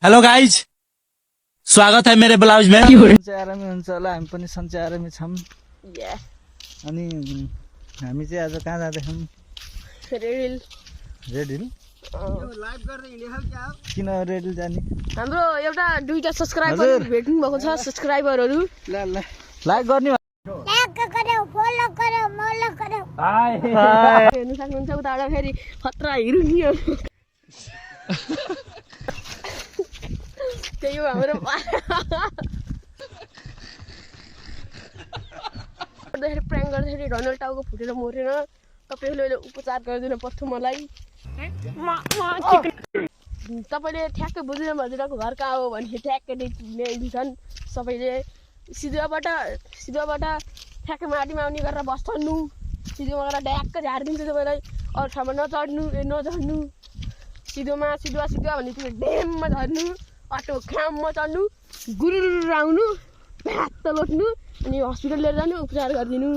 Hello guys, स्वागत है मेरे ब्लाउज में। सन्चै आरामी हुन्छ होला, हामी पनि सन्चै आरामी छौँ। अनि हामी चाहिँ आज कहाँ जाँदैछौँ? Red hill. किन रेड हिल जाने? हाम्रो एउटा दुईटा सब्स्क्राइबर भेट्नु भएको छ। सब्स्क्राइबरहरू लाइक गर्ने हेर्नु सक्नुहुन्छ। उताबाट फेरि खतरा हिरो त्यही हो हाम्रो प्र्याङ्क गर्दाखेरि डोनाल्ड टाउको फुटेर मरेन। तपाईँले उपचार गरिदिनु पर्थ्यो मलाई। तपाईँले ठ्याक्कै बुझ्नु हजुरको घर कहाँ हो भने ठ्याक्कै ल्याइदिन्छन्। सबैले सिधुवाबाट ठ्याक्कै माटीमा आउने गरेर बस्नु। सिधुमा गएर ड्याक्क झारिदिन्छ तपाईँलाई। अरू ठाउँमा नझर्नु। सिधोमा सिधुवा भने तिमी ड्याममा झर्नु। अटो ख्याममा चढ्नु, गुरुर आउनु, भ्यात्त लोट्नु, अनि हस्पिटल लिएर जानु, उपचार गरिदिनु।